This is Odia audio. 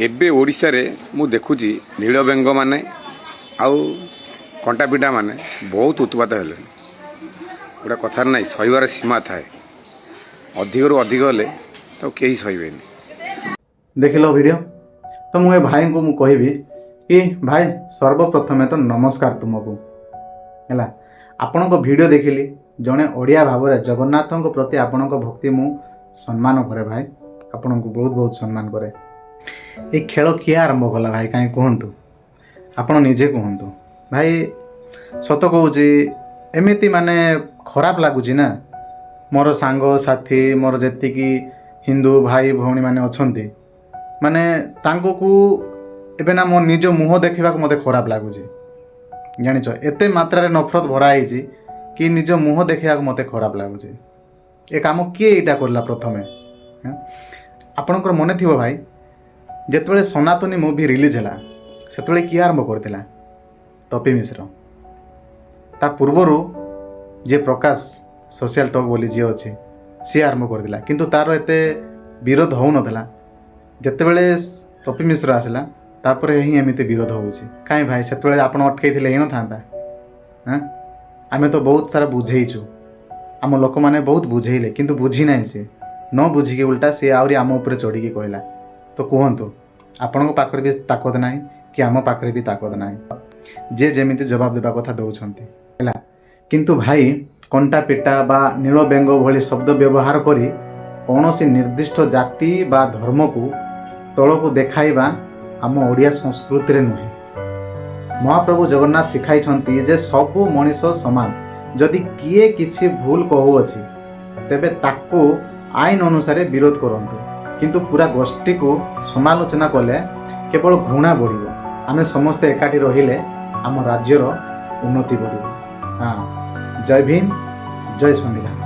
ଏବେ ଓଡ଼ିଶାରେ ମୁଁ ଦେଖୁଛି ନୀଳବେଙ୍ଗମାନେ ଆଉ କଣ୍ଟାପିଟାମାନେ ବହୁତ ଉତ୍ପାତ ହେଲେଣି। ଗୋଟେ କଥାରେ ନାହିଁ, ସହିବାର ସୀମା ଥାଏ। ଅଧିକରୁ ଅଧିକ ହେଲେ ତାକୁ କେହି ସହିବେନି। ଦେଖିଲ ଭିଡ଼ିଓ ତ? ମୁଁ ଏ ଭାଇଙ୍କୁ ମୁଁ କହିବି କି ଭାଇ, ସର୍ବପ୍ରଥମେ ତ ନମସ୍କାର ତୁମକୁ। ହେଲା, ଆପଣଙ୍କ ଭିଡ଼ିଓ ଦେଖିଲି। ଜଣେ ଓଡ଼ିଆ ଭାବରେ ଜଗନ୍ନାଥଙ୍କ ପ୍ରତି ଆପଣଙ୍କ ଭକ୍ତି ମୁଁ ସମ୍ମାନ କରେ ଭାଇ, ଆପଣଙ୍କୁ ବହୁତ ବହୁତ ସମ୍ମାନ କରେ। ଏ ଖେଳ କିଏ ଆରମ୍ଭ କଲା ଭାଇ? କାହିଁ କୁହନ୍ତୁ, ଆପଣ ନିଜେ କୁହନ୍ତୁ ଭାଇ। ସତ କହୁଛି, ଏମିତି ମାନେ ଖରାପ ଲାଗୁଛି ନା। ମୋର ସାଙ୍ଗସାଥି, ମୋର ଯେତିକି ହିନ୍ଦୁ ଭାଇ ଭଉଣୀମାନେ ଅଛନ୍ତି, ମାନେ ତାଙ୍କକୁ ଏବେ ନା ମୋ ନିଜ ମୁହଁ ଦେଖିବାକୁ ମୋତେ ଖରାପ ଲାଗୁଛି, ଜାଣିଛ? ଏତେ ମାତ୍ରାରେ ନଫରତ ଭରା ହେଇଛି କି ନିଜ ମୁହଁ ଦେଖିବାକୁ ମୋତେ ଖରାପ ଲାଗୁଛି। ଏ କାମ କିଏ ଏଇଟା କରିଲା ପ୍ରଥମେ, ହେଁ? ଆପଣଙ୍କର ମନେ ଥିବ ଭାଇ, ଯେତେବେଳେ ସନାତନୀ ମୁଭି ରିଲିଜ୍ ହେଲା, ସେତେବେଳେ କିଏ ଆରମ୍ଭ କରିଥିଲା? ତପି ମିଶ୍ର। ତା ପୂର୍ବରୁ ଯିଏ ପ୍ରକାଶ ସୋସିଆଲ ଟକ୍ ବୋଲି ଯିଏ ଅଛି, ସିଏ ଆରମ୍ଭ କରିଥିଲା, କିନ୍ତୁ ତାର ଏତେ ବିରୋଧ ହେଉନଥିଲା। ଯେତେବେଳେ ତପି ମିଶ୍ର ଆସିଲା, ତାପରେ ହିଁ ଏମିତି ବିରୋଧ ହେଉଛି। କାହିଁ ଭାଇ, ସେତେବେଳେ ଆପଣ ଅଟକେଇଥିଲେ ହେଇନଥାନ୍ତା? ହାଁ, ଆମେ ତ ବହୁତ ସାରା ବୁଝେଇଛୁ, ଆମ ଲୋକମାନେ ବହୁତ ବୁଝେଇଲେ, କିନ୍ତୁ ବୁଝି ନାହିଁ ସିଏ। ନ ବୁଝିକି ଉଲ୍ଟା ସିଏ ଆହୁରି ଆମ ଉପରେ ଚଢ଼ିକି କହିଲା। ତ କୁହନ୍ତୁ, ଆପଣଙ୍କ ପାଖରେ ବି ତାକତ ନାହିଁ କି ଆମ ପାଖରେ ବି ତାକତ ନାହିଁ। ଯିଏ ଯେମିତି ଜବାବ ଦେବା କଥା ଦେଉଛନ୍ତି, ହେଲା। କିନ୍ତୁ ଭାଇ, କଣ୍ଟା ପିଟା ବା ନୀଳ ବେଙ୍ଗ ଭଳି ଶବ୍ଦ ବ୍ୟବହାର କରି କୌଣସି ନିର୍ଦ୍ଦିଷ୍ଟ ଜାତି ବା ଧର୍ମକୁ ତଳକୁ ଦେଖାଇବା ଆମ ଓଡ଼ିଆ ସଂସ୍କୃତିରେ ନୁହେଁ। ମହାପ୍ରଭୁ ଜଗନ୍ନାଥ ଶିଖାଇଛନ୍ତି ଯେ ସବୁ ମଣିଷ ସମାନ। ଯଦି କିଏ କିଛି ଭୁଲ କହୁଅଛି, ତେବେ ତାକୁ ଆଇନ ଅନୁସାରେ ବିରୋଧ କରନ୍ତୁ, କିନ୍ତୁ ପୁରା ଗୋଷ୍ଠୀକୁ ସମାଲୋଚନା କଲେ କେବଳ ଘୃଣା ବଢ଼ିବ। ଆମେ ସମସ୍ତେ ଏକାଠି ରହିଲେ ଆମ ରାଜ୍ୟର ଉନ୍ନତି ବଢ଼ିବ। ହଁ, ଜୟ ଭୀମ, ଜୟ ସମ୍ବିଧାନ।